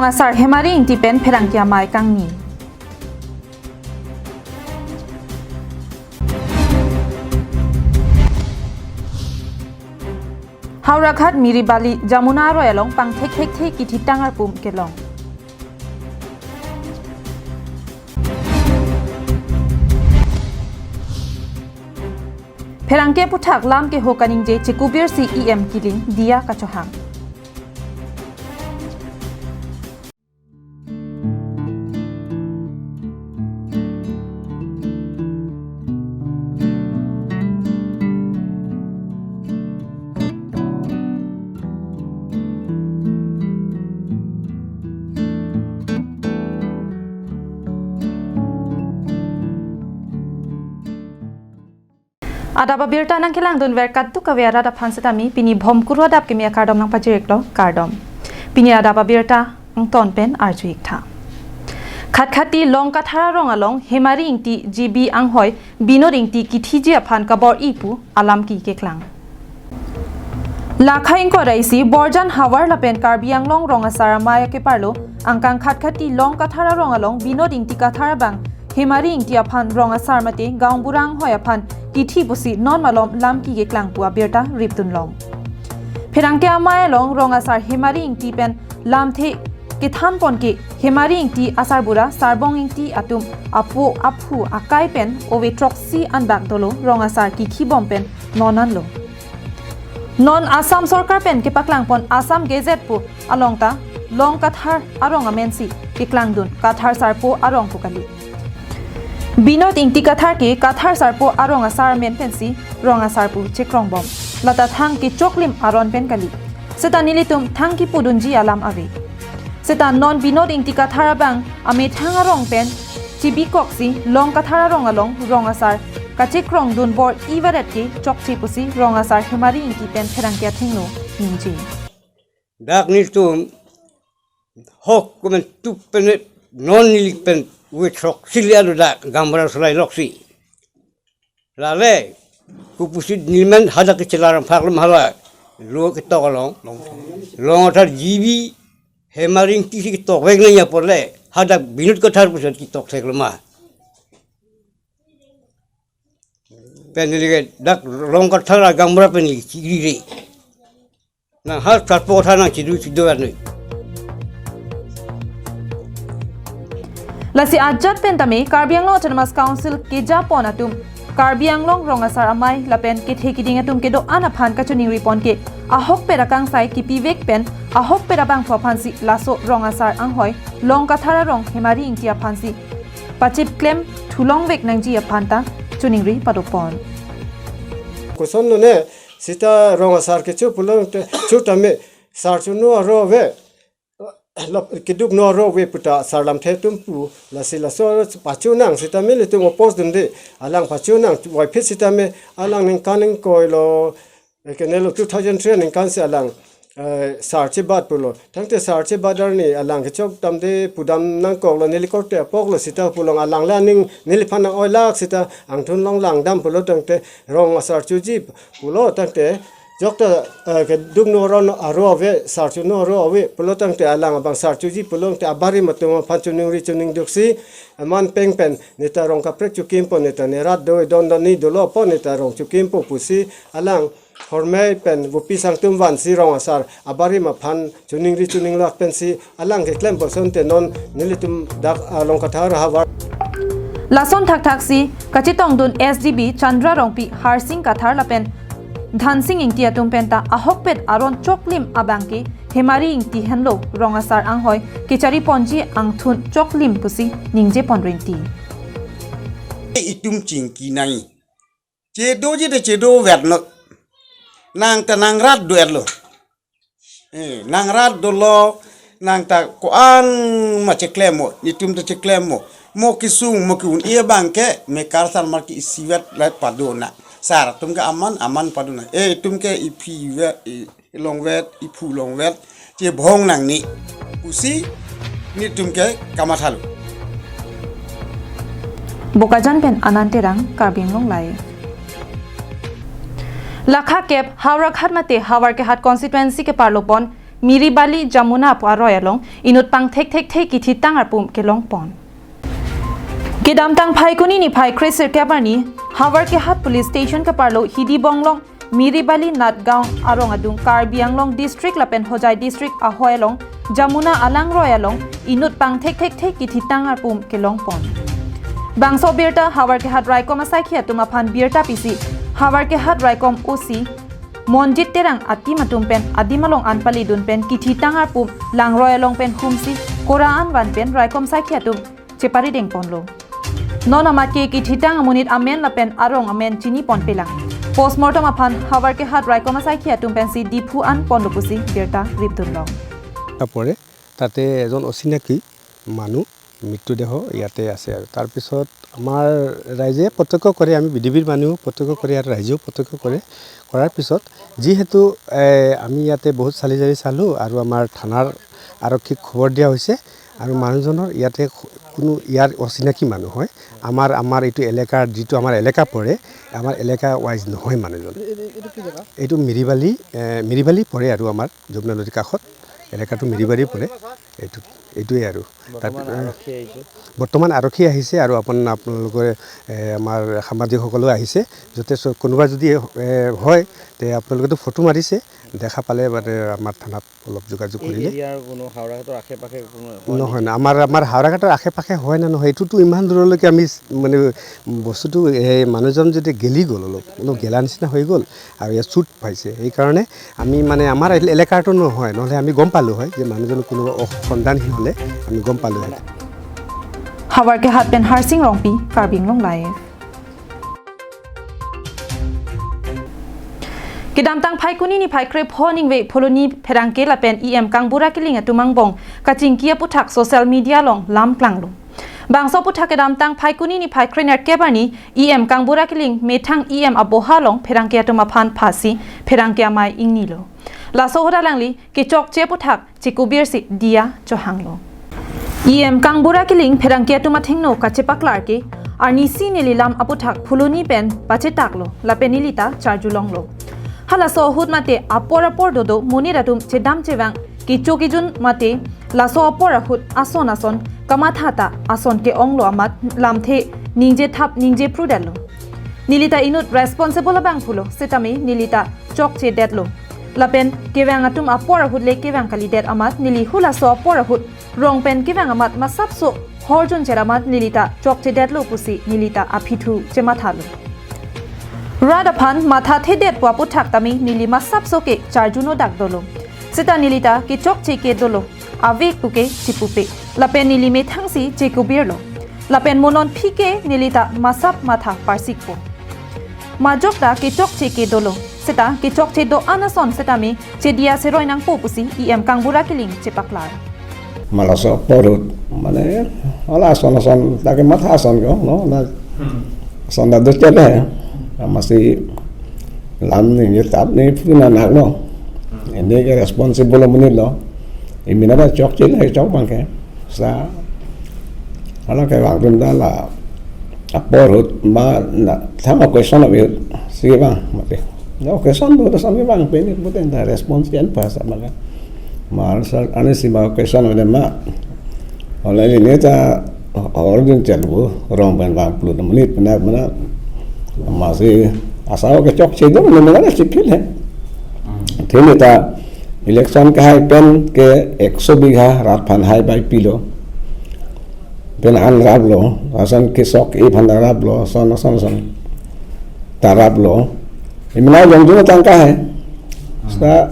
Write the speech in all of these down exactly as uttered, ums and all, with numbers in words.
Asar Hemari Ingti pen pherangke amei kangni. Howraghat Miribali Jamuna aroi along pangthek thekthe kithi tangar pum kelong. Pherangke aphuthak lam keho kaningje chekubir si E M kiling diya kachohang. Adap abirta nangkelangdunver kadokave arat aphan setame pini Bhomkuru adap kimi akardom nangpajir-iklo, kardom. Pini adap abirta angton pen arju-iktha. Khatkhati Long Kathar arong along Hemari Ingti, G B anghoi Binod Ingti kithiji aphan kabor-i pu alam keklang. Lakha ingkoi ra isi Borjan havar lapen Karbi Anglong rong asar amei akeparlo angkang Khatkhati Long Kathar arong along Binod Ingti Kathar abang Hemari Ingti aphan rong asar mate gaonbura anghoi aphan kithi pusi non malom lam keklang pu abirta ripdunlong. Pherangke amei along rong asar Hemari Ingti pen lamthe kethanpon ke Hemari Ingti asarbura Sarbong Ingti atum apo aphu akai pen ove throksi anbak dolo rong asar kikhibom pen non anlo. Non Assam Sorkar pen kepaklangpon Assam Gazette pu along ta Long Kathar arong amensi keklangdun, Kathar Sarpo arong pu kali. Binod Ingti Kathar ke Kathar Sarpo arong asar amen pensi rong asar pu chekrongbom. Lata thang kechoklim aron pen kali. Seta nelitum thang kipudunji alam ave. Seta non Binod Ingti Kathar abang amethang arong pen chibikoksi Long Kathar arong along rong asar kachekrongdun bor-i varet ke chokche pusi rong asar Hemari Ingti pen pherangke athengno ningje. Dak nelitum hok kumen tup pen non neli pen ove throksi le alo dak gaonbura solai loksi. Lale, kopusi neli men hadak kechelar phak lem hala, lo ketok along. Long Kathar G B Hemari Ingti si ketok vek nangji apor le, hadak Binod Kathar pusi ketok thek lema. Pen neli ke dak Long Kathar agaonbura pen neli chiri re. Nang har Sarpo tha nang chidu chidu anui. Lasi ajat pen tame Karbi Anglong Autonomous Council kejapon atum Karbi Anglong rong asar amei lapen kethe kiding atum kedo-an aphan kachiningripon ke ahokpet akangsai kipivek pen ahokpet abangphu aphansi laso rong asar anghoi Long Kathar arong Hemari Ingti aphansi pachip klem thulongvek nangji aphan ta chiningri padopon. Kosonlo ne seta rong asar kecho pulote chotame sar chono aro ave, lap keduk no aro ave puta sar lamthe atum pu, lasi laso pacho nang seta nelitum oppose dunde, alang pacho nang, wai phit seta me alang ningkan ingkoi lo, eh, kenelo two thousand three ningkan si alang, eh, sar chebat pulo. Tangte sar chebat arni alang kechok damde pudam nangkoklo, neli korte apoklo seta pulo, alang le aning neliphan nang-oilak seta angthun long langdam pulo, tangte rong asar choji pulo, tangte jokta, eh, keduk no aro, aro ave, sar chono aro ave pulo, tangte alang abang sar choji pulo, tangte abarim atum aphan chiningri chiningduksi, eh, man peng pen neta rong kaprek chokimpo, neta ne rat do don don ni dolo po neta rong chokimpo pusi alang hormei pen vopi sangtum vansi rong asar abarim aphan chiningri chininglak pensi alang keklem puson te non nelitum dak, ah, Long Kathar havar. Lason thakthaksi kachetongdun S D B Chandra Rongpi, Harsing Kathar lapen Dhansing Ingti atum penta ahokpet aron choklim abang ke Hemari Ingti henlo rong asar anghoi kechariponji angthun choklim pusi ningjepon rinti. Itum chingki nai. Chedoji de chedo verno. Nang ta nang rat do erlo. Eh, nang rat dolo, nang ta ko-an ma cheklem mo, itum ta cheklem mo. Mo kesung, mo ke-un-e abang ke, me kar sar mar ke isivet le padona. Sar atum ke aman, aman padona. Eh, itum ke iphi vet, i-, longvet, iphu longvet, chebhong nangne pusi nelitum ke kamathalo. Bokajan pen Anand Terang, Karbi Anglong Live. Lakha kep Howraghat mate Howraghat constituency keparlopon Miribali Jamuna pu aroi along inut pangthek thekthe kithitang arpum kelongpon. Kedamtang Phaikuni niphai kre-sirkep arni Howraghat Police Station keparlo Hidi Bonglong Miribali Natgaon arong adung Karbi Anglong District lapen Hojai District ahoi along Jamuna alangroi along inut pangthek thekthe kithitang arpum kelongpon. Bangso birta Howraghat Raikom asaikhi atum aphan birta pisi Howraghat Raikom O C Monjit Terang atim atum pen adim along an palidun pen kithitang arpum langroi along pen humsi kora an van pen raikom saikhi atum cheparidengponlo. Non amat ke kithitang amonit amen lapen arong amen chinipon pelang. Postmortem aphan Howraghat Raikom asaikhi atum pensi Diphu anponlo pusi birta ripdunlong. পৰে তাতে এজন অচিনাকি মানুহ মৃতদেহ ইয়াতে আছে আৰু তাৰপিছত আমাৰ ৰাইজে প্ৰত্যক্ষ কৰে, আমি বিডিবিৰ মানুহ প্ৰত্যক্ষ কৰে আৰু ৰাইজেও প্ৰত্যক্ষ কৰে। কৰাৰ পিছত যিহেতু এ, আমি ইয়াতে বহুত চালি জাৰি চালোঁ আৰু আমাৰ থানাৰ আৰক্ষীক খবৰ দিয়া হৈছে আৰু মানুহজনৰ ইয়াতে কোনো ইয়াৰ অচিনাকি মানুহ হয়। আমাৰ আমাৰ এইটো এলেকাৰ যিটো আমাৰ এলেকা পৰে, আমাৰ এলেকা ৱাইজ নহয় মানুহজন। এইটো মিৰিবালি এ, মিৰিবালি পৰে আৰু আমাৰ যমুনা নদীৰ কাষত এলেকাটো মিৰিবালি পৰে। এইটো এইটোৱে আৰু তাত বৰ্তমান আৰক্ষী আহিছে। বৰ্তমান আৰক্ষী আহিছে আৰু আপোনাৰ আপোনালোকে এ, আমাৰ সাংবাদিকসকলো আহিছে। যথেষ্ট কোনোবা যদি এ, হয় তে আপোনালোকেতো ফটো মাৰিছে, দেখা পালে মানে আমাৰ থানাত অলপ যোগাযোগ এই কৰিলে। এৰিয়াৰ কোনো হাওৰাঘাটৰ আশে পাশে কোনো হয় নহয় নহয়, আমাৰ আমাৰ হাওৰাঘাটৰ আশে পাশে হয় নে নহয় এইটোতো ইমান দূৰলৈকে আমি মানে বস্তুটো এই মানুহজন যদি গেলি গ'ল, অলপ অলপ গেলা নিচিনা হৈ গ'ল আৰু ইয়াত চুট পাইছে। সেইকাৰণে আমি মানে আমাৰ এলে- এলেকাৰটো নহয়, নহ'লে আমি গম পালোঁ হয় যে মানুহজন কোনো অ- সন্ধানহীন হ'লে আমি গম পালোঁ হয়। Howraghat pen Harsing Rongpi, Karbi Anglong Live. Kedamtang Phaikuni niphai krepho ningve Phuloni pherangke lapen E M Kangbura Killing atum angbong kachingki aputhak social media along lam klanglo. Bangso aputhak kedamtang Phaikuni niphai krenerkep arni E M Kangbura Killing methang E M aboha along pherangke atum aphan phasi pherangke amei ingnilo. Laso ahut alangli kechokche aputhak chekubirsi diya chohanglo. E M Kangbura Killing pherangke atum athengno kachepaklar ke arnisi neli lam aputhak Phuloni pen pachetaklo lapen neli ta charjulonglo. Halaso ahut mate apor apor dodo monit atum chedam chevang kecho kejun mate laso apor ahut ason ason kamatha ta ason ke-onglo amat lamthe ningje thap ningje prudetlo. Neli ta inut responsible abang pulo setame neli ta chokchedetlo. Lapen kevang atum apor ahut le kevang kalidet amat neli halaso apor ahut rong pen kevang amat masapso horjun cheramat neli ta chokchedetlo pusi neli ta aphi thu chemathalo. Rat aphan mathathedet pu aputhak tame neli masapso ke charjunodak dolo. Seta neli ta kechokche ke dolo. Avek puke chipupe. Lapen neli methangsi chekubirlo. Lapen mo non phike neli ta masap matha parsikpo. Majok ta kechokche ke dolo. Seta kechokche do-an ason setame chediya seroi nangpo pusi E M Kangbura Killing chepaklar. Malaso porut mane ola ason ason lake matha ason ko no na ason da dut kebe masi lam ni ye tap ni puna nak no. Ini ke responsible amonit lo. Imina da chokche le chok bang ke. Sa ala ke bang dun da la apor ahut ma na thama question of it si bang mate. No question do da sami bang pe ni puten da response yan pa sa maga. Ma answer ani si ma question of the ma. Ola ini ta origin chal bu rong pen bang pulu menit pena pena masi asal ke chokche do ni mana si phil hai. Thini ta election kahai pen ke ekso bigha rat aphan hai bai pilo. Pen an raplo, ason kesok iphan raplo, son son son. Ta raplo. Imina jong jong tangka hai. Sa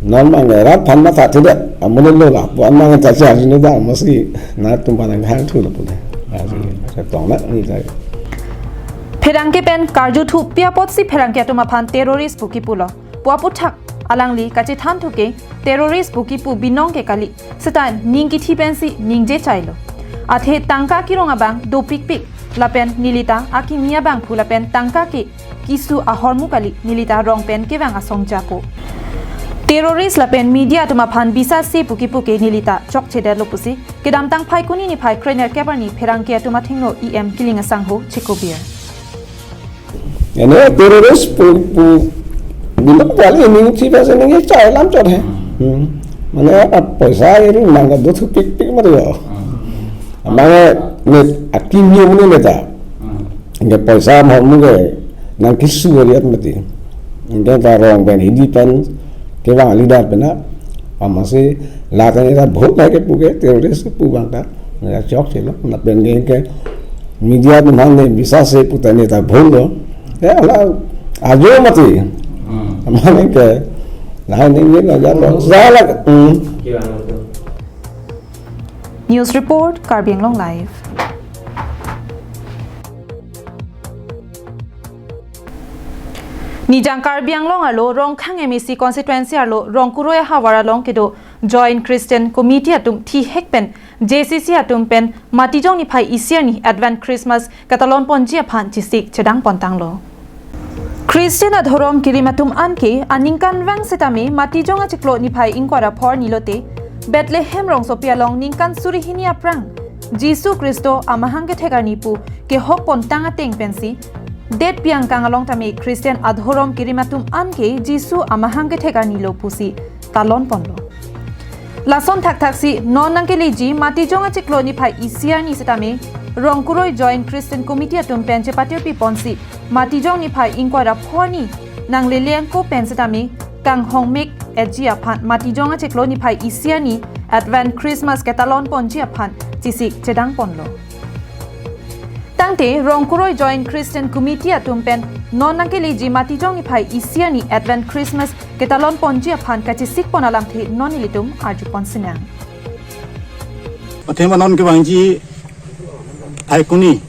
non mang rat aphan mathathedet. Amun lo la, buan mang ta cha jinu da masi na tum pan hang thu lo pule. Sa tong na ni sai. Pherangke pen karjuthu pi apotsi pherangke atum aphan terrorist pu kipulo. Pu aputhak alangli kachethan thuke terrorist pu kipu binong ke kali. Seta ning kithi pensi ningje chailo. Athe tangka kerong abang dopikpik. Lapen neli ta akimi abang phu lapen tangka ke kisu ahormu kali neli ta rong pen kevang asong japo. Terrorist lapen media atum aphan bisasi pu kipu ke neli ta chokchedetlo pusi kedamtang Phaikuni niphai krenerkep arni pherangke atum athengno E M Killing asangho chekubir. Ene terrorist pu pu binong kali ning si basa ning chai lam chot hai. Hmm. Mane a poisa iri mangga dothu pikpik mati yo. Mane ne akimi mune neta. Nge poisa mo muge nang kisu ariat mati. Nge ta rong pen hidi pen kevang leader pen na. Pamasi lata neta bhut na kepu ke terrorist kepu bang ta. Neta chok chelo. Na pen ke media atum aphan ne bisa se puta neta bhut lo. Ya la ajo mati. Mane ke lain ningje na jalo. Jala. Hmm. News report, Karbi Anglong Live. Nijang Karbi Anglong arlo Rongkhang M A C constituency arlo Rongkuroi ahavar along kedo Joint Christian Committee atum thihek pen J C C atum pen Matijong niphai isi arni Advent Christmas ketalon ponji aphan chesik chedang pontanglo. Christian adhorom kerim atum anke aningkanvang setame Matijong achiklo niphai ingkoi ra pho arni lote Bethlehem rongsopi along ningkan suri hini aphrang Jisu Khristo amahang kethek arni pu kehok pontang ateng pensi det piangkang along tame Christian adhorom kerim atum anke Jisu amahang kethek arni lo pusi talon ponlo. Lason thakthaksi non nangkeleji Matijong achiklo niphai isi arni setame Rongkuroi Joint Christian Committee atum pen chepatirpi ponsi Matijong niphai ingkoi ra pho arni nanglele angko pen setame kanghong mek etji aphan Matijong achiklo niphai isi arni Advent Christmas ketalon ponji aphan chesik chedang ponlo. Tangte Rongkuroi Joint Christian Committee atum pen non nangkeleji Matijong niphai isi arni Advent Christmas ketalon ponji aphan kachesik pon alamthe non ilitum arju pon sinang. Athema non kevangji Phaikuni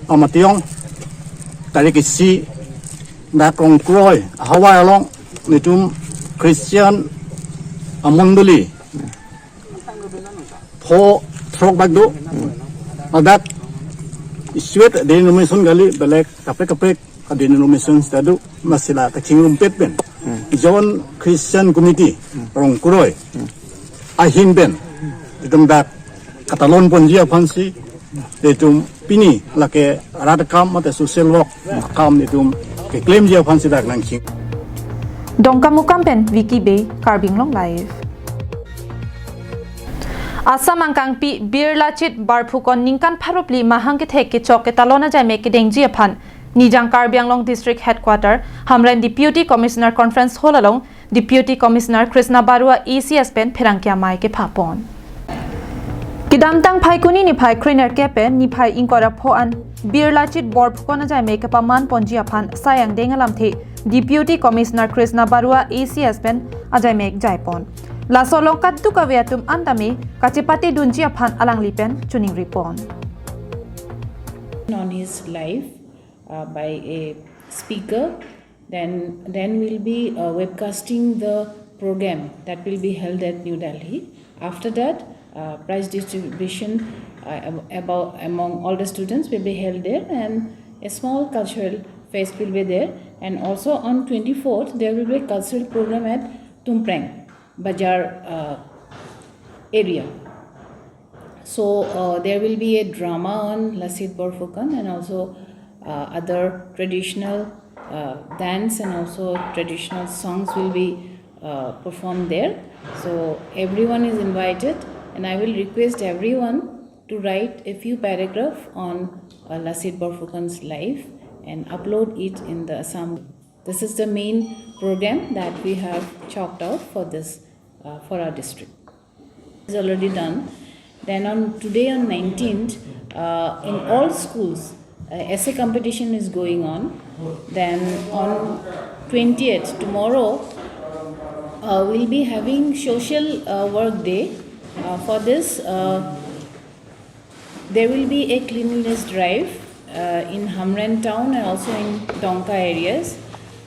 Amatiyong tarik isi dak Rongkuroi ahavar along netum Christian amondoli pho throk bak do. Ladak isuet denomination kali, belek kaprek kaprek denomination ta do, masila kachingrumpet pen Joint Christian Committee Rongkuroi ahin pen itum dak ketalon ponji aphansi itum pini lake rat akam mate social work akam itum keklemji aphansi dak nangching. Dongkamukam pen Vicky Bey, Karbi Anglong Live. Assam angkangpi Bir Lachit Borphukan ningkan pharo phli mahang kethek kechok ketalon ajai mek kedengji aphan Nijang Karbi Anglong District Headquarter Hamren Deputy Commissioner Conference Hall along Deputy Commissioner Krishna Barua A C S pen pherangke amei kepha pon. Kedamtang Phaikuni niphai krenerkep pen niphai ingkoi ra pho an Bir Lachit Borphukan ajai mek kepaman ponji aphan sai angdeng alamthe Deputy Commissioner Krishna Barua A C S pen ajai mek jai pon. Laso along kadokave atum an tame kachepate dunji aphan alangli pen choningri pon. On his life uh, by a speaker. Then, then we'll be uh, webcasting the program that will be held at New Delhi. After that, uh, prize distribution uh, ab- about among all the students will be held there, and a small cultural fest will be there. And also on twenty-fourth, there will be a cultural program at Tumpreng Bajar uh, area. So uh, there will be a drama on Lasit Borphukan and also uh, other traditional uh, dance and also traditional songs will be uh, performed there. So everyone is invited, and I will request everyone to write a few paragraph on uh, Lasit Borphukan's life and upload it in the Assam. This is the main program that we have chalked out for this uh, for our district. Is already done. Then on today on nineteenth, uh, in all schools, uh, essay competition is going on. Then on twentieth, tomorrow, uh, we'll be having social uh, work day. Uh, for this, uh, there will be a cleanliness drive uh, in Hamren town and also in Dongka areas.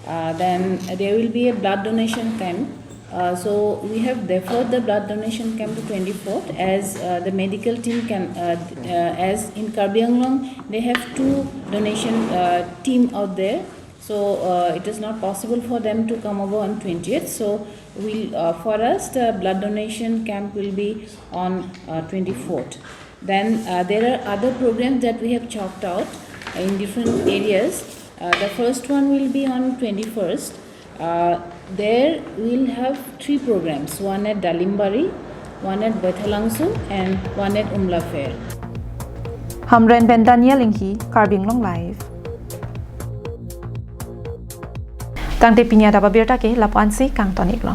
Uh, then there will be a blood donation camp. Uh, so we have deferred the blood donation camp to twenty-fourth as uh, the medical team can, uh, uh, as in Karbi Anglong, they have two donation uh, team out there. So uh, it is not possible for them to come over on twentieth. So we'll, uh, for us, the blood donation camp will be on uh, twenty-fourth. Then uh, there are other programs that we have chalked out in different areas. Uh, the first one will be on twenty-first. Uh, there we'll have three programs, one at Dalimbari, one at Baithalangso, and one at Umla Fair. Hamren pen Daniel Inghi, Karbi Anglong Live. Tangte pini adap abirta ke lapu-ansi kangton-iklo.